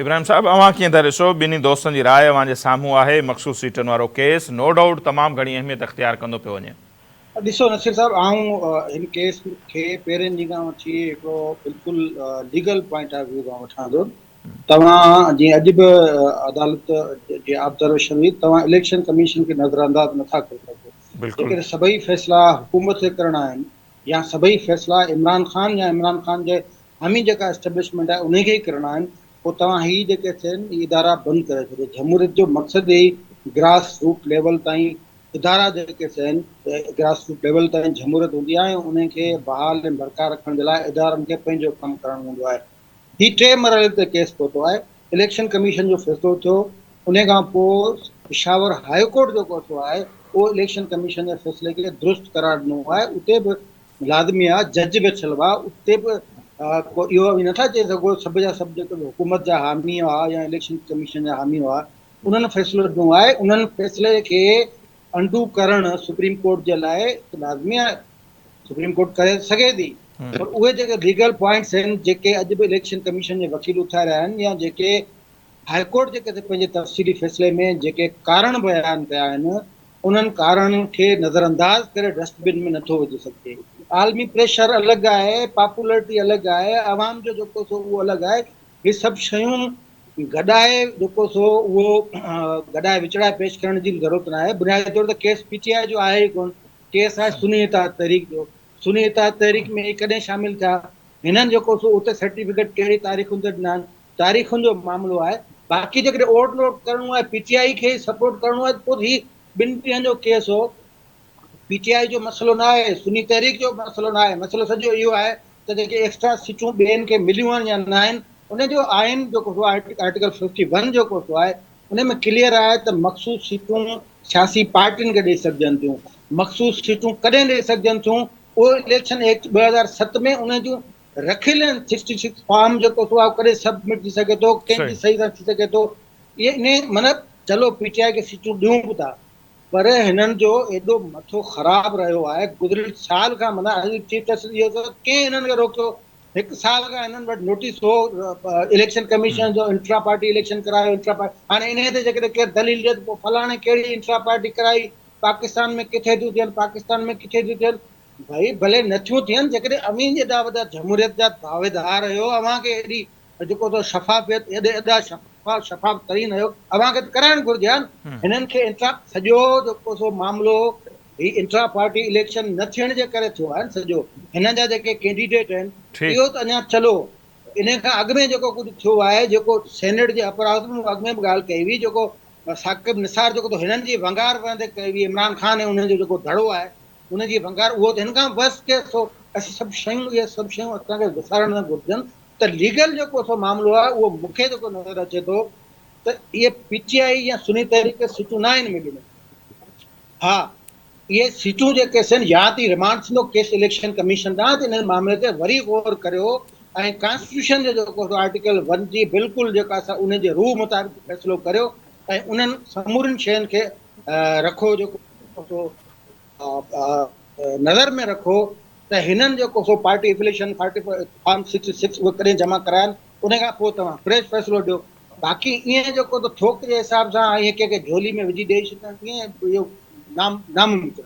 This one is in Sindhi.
ابراهيم صاحب اوهان ڪيئن ٿا ڏسو ٻنهي دوستن جي راء اوهان جي سامهون آهي مخصوص سيٽن وارو ڪيس نو ڊائوٽ تمام گهڻي اهميت اختيار ڪندو پيو وڃي. ڏسو نصير صاحب آئون هن ڪيس کي پهرين ڏينهن کان وٺي هڪڙو بلڪل ليگل پوائنٽ آف ويو کان وٺان ٿو توهان جيئن اڄ به عدالت جي آبزرويشن هئي توهان اليڪشن ڪميشن کي نظرانداز نٿا ڪري سگهو جيڪڏهن سڀئي فيصلا حڪومت کي ڪرڻا آهن يا سڀئي فيصلا عمران خان يا عمران خان جي حامي جيڪا اسٽيبلشمينٽ آهي انهي کي ئي ڪرڻا آهن پوء توهان هي جيڪي ٿين هي ادارا بند ڪري ڇڏيو جمهوريت جو مقصد ئي گراس روٽ ليول تائين ادارا جيڪي ٿين گراس روٽ ليول تائين جمهوريت هوندي آهي ۽ انهي کي بحال ۽ برقرار رکڻ جي لاء ادارن کي پنهنجو ڪم ڪرڻ هوندو آهي هي ٽئين مرحلي تي ڪيس پهتو آهي اليڪشن ڪميشن جو فيصلو ٿيو انهي کان پوء پشاور هاء ڪورٽ جيڪو ٿيو آهي اهو اليڪشن ڪميشن جي فيصلي کي درست قرار ڏنو آهي اتي به لازمي آهي جج ويٺل هئا اتي به ڪو اهو اوهين نٿا چئي سگهو سڀ جا سڀ جيڪي به حڪومت جا حامي هئا يا اليڪشن ڪميشن جا حامي هئا انهن فيصلو ڏنو آهي انهن فيصلي کي انڊو ڪرڻ سپريم ڪورٽ جي لاء لازمي آهي سپريم ڪورٽ ڪري سگهي ٿي پر اهي جيڪي ليگل پوائنٽس آهن جيڪي اڄ به اليڪشن ڪميشن جي وڪيل اٿاريا آهن يا جيڪي هاء ڪورٽ جيڪي پنهنجي تفصيلي فيصلي ۾ جيڪي ڪارڻ بيان ڪيا آهن انهن ڪارڻن کي نظرانداز ڪري ڊسٽ بن ۾ نٿو وجهي سگهجي. عالمي پريشر الڳ آهي، پاپولرٽي الڳ آهي، عوام جو جيڪو سو اهو الڳ آهي، هي سڀ شيون گڏائي جيڪو سو اهو گڏائي وچڙائي پيش ڪرڻ جي به ضرورت ناهي، بنيادي طور ته ڪيس پي ٽي آء جو آهي ئي ڪونه، ڪيس آهي سني اتحاد تحريڪ جو، سني اتحاد تحريڪ ۾ هي ڪڏهن شامل ٿيا، هنن جيڪو سو اتي سرٽيفڪيٽ ڪهڙي تاريخن تي ڏنا آهن، تاريخن جو معاملو آهي باقي جيڪڏهن اوٽ نوٽ ڪرڻو آهي پي ٽي آء کي ئي سپورٽ ڪرڻو آهي ته پوء هي ٻن ڏينهن جو ڪيس هو پي ٽي آء جو مسئلو نه آهي سني تحريڪ جو مسئلو نه آهي مسئلو سڄو اهو آهي ته جيڪي ايڪسٽرا سيٽون ٻين کي مليون آهن يا نه آهن ان جو آئين جيڪو سو آرٽيڪل ففٽي ون جيڪو سو آهي ان ۾ ڪليئر آهي ته مخصوص سيٽون سياسي پارٽين کي ڏئي سگهجن ٿيون مخصوص سيٽون ڪڏهن ڏئي سگهجن ٿيون اهو اليڪشن ايڪٽ 2007 ۾ ان جون رکيل آهن سڪسٽي سڪس فارم جيڪو سو آهي ڪڏهن سبمٽ ٿي سگهي ٿو ڪنهن جي صحيح سان ٿي سگهي ٿو اهي انهي معنيٰ چلو پي ٽي آء کي سيٽون ڏيون به ٿا پر هنن جو ايڏو مٿو خراب رهيو آهي گذريل سال کان معنيٰ اڄ چيف جسٽس اهو چيو ڪنهن هنن کي روڪيو هڪ سال کان هنن وٽ نوٽيس هو اليڪشن ڪميشن جو انٽرا پارٽي اليڪشن ڪرايو انٽرا پارٽي هاڻي انهي تي جيڪڏهن ڪير دليل ڏي ته پوء فلاڻي ڪهڙي انٽرا پارٽي ڪرائي پاڪستان ۾ ڪٿي ٿيون ٿين پاڪستان ۾ ڪٿي ٿيون ٿين ڀائي ڀلي نه ٿيون ٿين جيڪڏهن اوهين ايڏا وڏا جمهوريت جا دعويدار آهيو اوهان کي ايڏي جيڪو تو شفافيت ايڏي ايڏا شفاف شفاف ترين آهيو اوهان کي ته ڪرائڻ گهرجي ها نه هنن کي انٽرا سڄو جيڪو سو معاملو هي انٽرا پارٽي اليڪشن نه ٿيڻ جي ڪري ٿيو آهي نه سڄو هنن جا جيڪي ڪينڊيڊيٽ آهن اهو ته اڃا چلو انهي کان اڳ ۾ جيڪو ڪجهه ٿيو آهي جيڪو سينيٽ جي اپر هائوس ۾ اڳ ۾ به ڳالهه ڪئي هئي جيڪو ثاقب نثار جيڪو ته هنن جي ونگار وهندي ڪئي هئي عمران خان ۽ انهن جو جيڪو ڌڙو آهي ان جي ڀنگار اهو ته هن کان وس ڪيس هو. اسين سڀ شيون اهي سڀ شيون اسان کي وسارڻ نه گهرجن ته ليگل جيڪو سو معاملو آهي اهو مون کي جيڪو نظر اچي ٿو ته اهي پي ٽي آء يا سني تحريڪ کي سيٽون نه آهن ملڻيون. ها اهي سيٽون جيڪي سن يا ته رمانڊ ٿيندو ڪيس اليڪشن ڪميشن ڏانهن ته انهن معاملي تي وري غور ڪريو ۽ ڪانسٽيٽيوشن جو جيڪو سو آرٽيڪل ون جي بلڪل جيڪا سا ان جي روح مطابق فيصلو ڪريو ۽ انهن سمورين شين کي رکو جيڪو سو نظر ۾ رکو ته هنن جيڪو سو party affiliation party form sixty six اهي ڪڏهن جمع ڪرايا آهن ان کان پوء توهان فريش فيصلو ڏيو باقي ائين جيڪو ته ٿوڪ جي حساب سان ائين ڪنهن کي جهولي ۾ وجهي ڏيئي ڇڏڻ ائين اهو ناممڪن آهي.